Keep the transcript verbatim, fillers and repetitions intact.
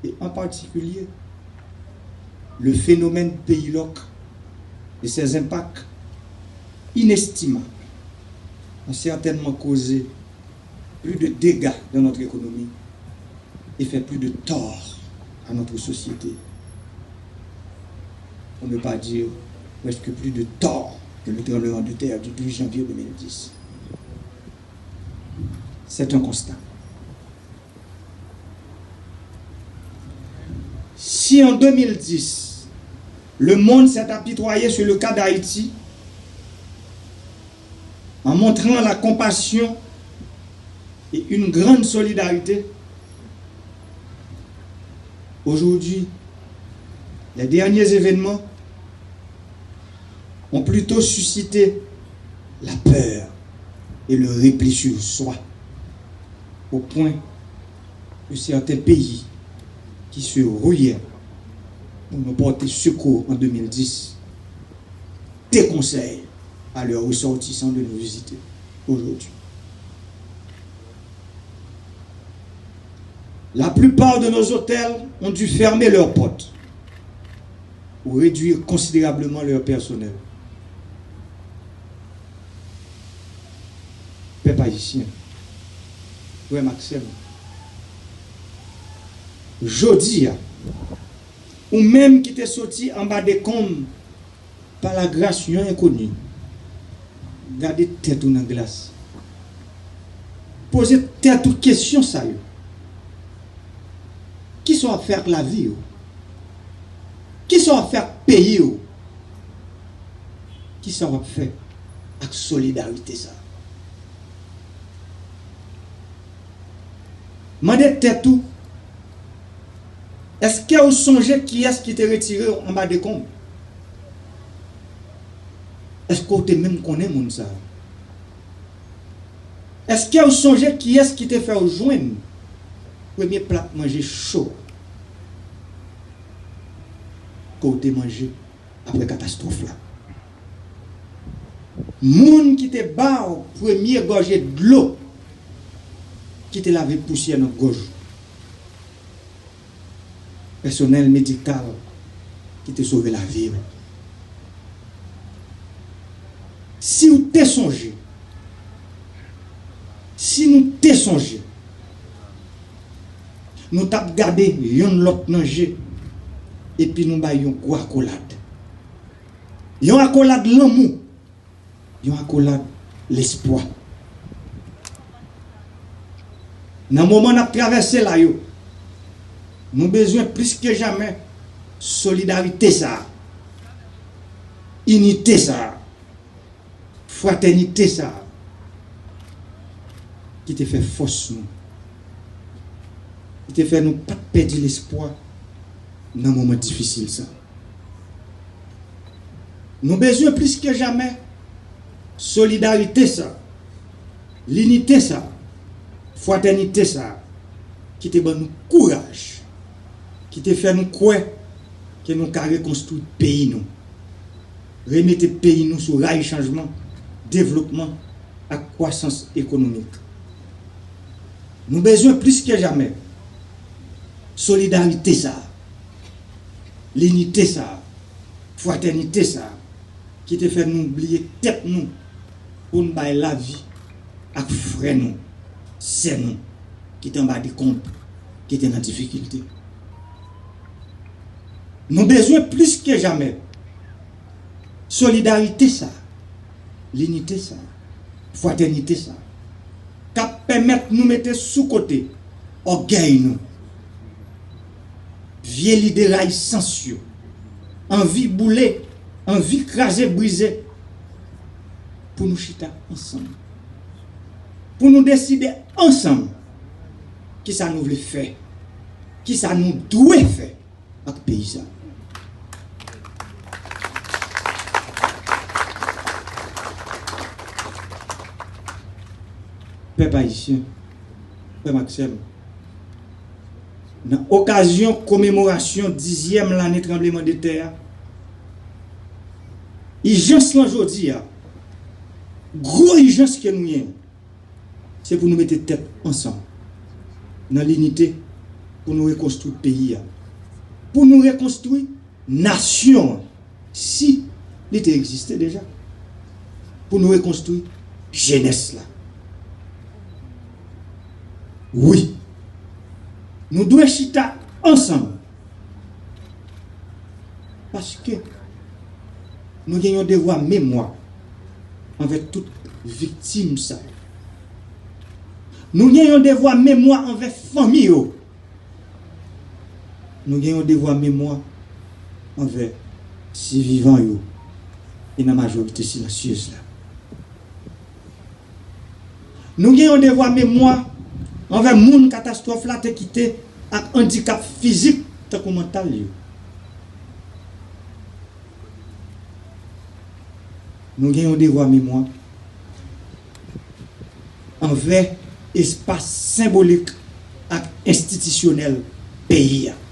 et en particulier le phénomène pays locks et ses impacts inestimables ont certainement causé plus de dégâts dans notre économie et fait plus de tort à notre société, pour ne pas dire presque plus de tort que le tremblement de terre du douze janvier deux mille dix. C'est un constat. Si en deux mille dix, le monde s'est apitoyé sur le cas d'Haïti, en montrant la compassion et une grande solidarité, aujourd'hui, les derniers événements ont plutôt suscité la peur et le repli sur soi, au point que certains pays qui se ruaient pour nous porter secours en deux mille dix déconseillent à leurs ressortissants de nous visiter aujourd'hui. La plupart de nos hôtels ont dû fermer leurs portes ou réduire considérablement leur personnel. Pèp ayisyen, frè m ak sè m, jodi a, ou menm ki te soti anba dekonm pa lagras yon enkoni, gade tèt ou nan glas. Poze tèt ou kesyon sa yo. Kisa w ap fè ak lavi w? Kisa w ap fè ak peyi w? Kisa w ap fè ak solidarite sa? Mande tèt ou, èske w sonje kiyès ki te retire w anba dekonm? Èske w te menm konnen moun sa a? Èske w sonje kiyès ki te fè w jwenn premye plat manje cho ke w te manje apre katastwòf la? Moun ki te ba w premye gòje dlo ki te lave pousyè nan gòj ou? Pèsonèl medikal ki te sove lavi w? Si w te sonje, si nou te sonje, nou t ap gade yonn lòt nan je, epi nou bay yon gwo akolad. Yon akolad lanmou, yon akolad lespwa. Nan moman n ap travèse la yo, nou bezwen plis ke jamè solidarite sa a, inite sa a, fratènite sa a, ki te fè fòs nou, ki te fè nou pa t pèdi lespwa nan moman difisil sa. Nou bezwen plis ke jamè solidarite sa, linite sa, fratènite sa ki te ban nou kouraj, ki te fè nou kwè ke nou ka rekonstwi peyi nou, remete peyi nou sou ray chanjman, devlopman ak kwasans ekonomik. Nou bezwen plis ke jamè solidarite sa, linite sa, fratènite sa ki te fè nou bliye tèt nou pou n bay lavi ak frè nou, sè nou ki te anba dekonb, ki te nan difikilte. Nou bezwen plis ke jamè solidarite sa, linite sa, fratènite sa, k ap pèmèt nou mete sou kote ògèy nou, vye lide rayisans yo, anvi boule, anvi kraze brize, pou nou chita ansanm, pou nou deside ansanm kisa nou vle fè, kisa nou dwe fè ak peyi sa. Pèp ayisyen, frè m ak sè m, nan okazyon komemorasyon dizyèm lane tranblemanntè a, ijans lan jodi a, gwo ijans ke nou genyen, se pou nou mete tèt ansanm nan linite, pou nou rekonstwi peyi a, pou nou rekonstwi nasyon an, si li te egziste deja, pou nou rekonstwi jenès la. Wi, nou dwe chita ansanm, paske nou gen yon devwa memwa anvè tout viktim sa yo. Nou gen yon devwa memwa anvè fanmi yo. Nou gen yon devwa memwa anvè sivivan yo, e nan majorite silansyez la. Nou gen yon devwa memwa anvè moun katastwòf la te kite ak andikap fizik tankou mantal yo. Nou gen yon devwa memwa anvè espas senbolik ak enstitisyonèl peyi a.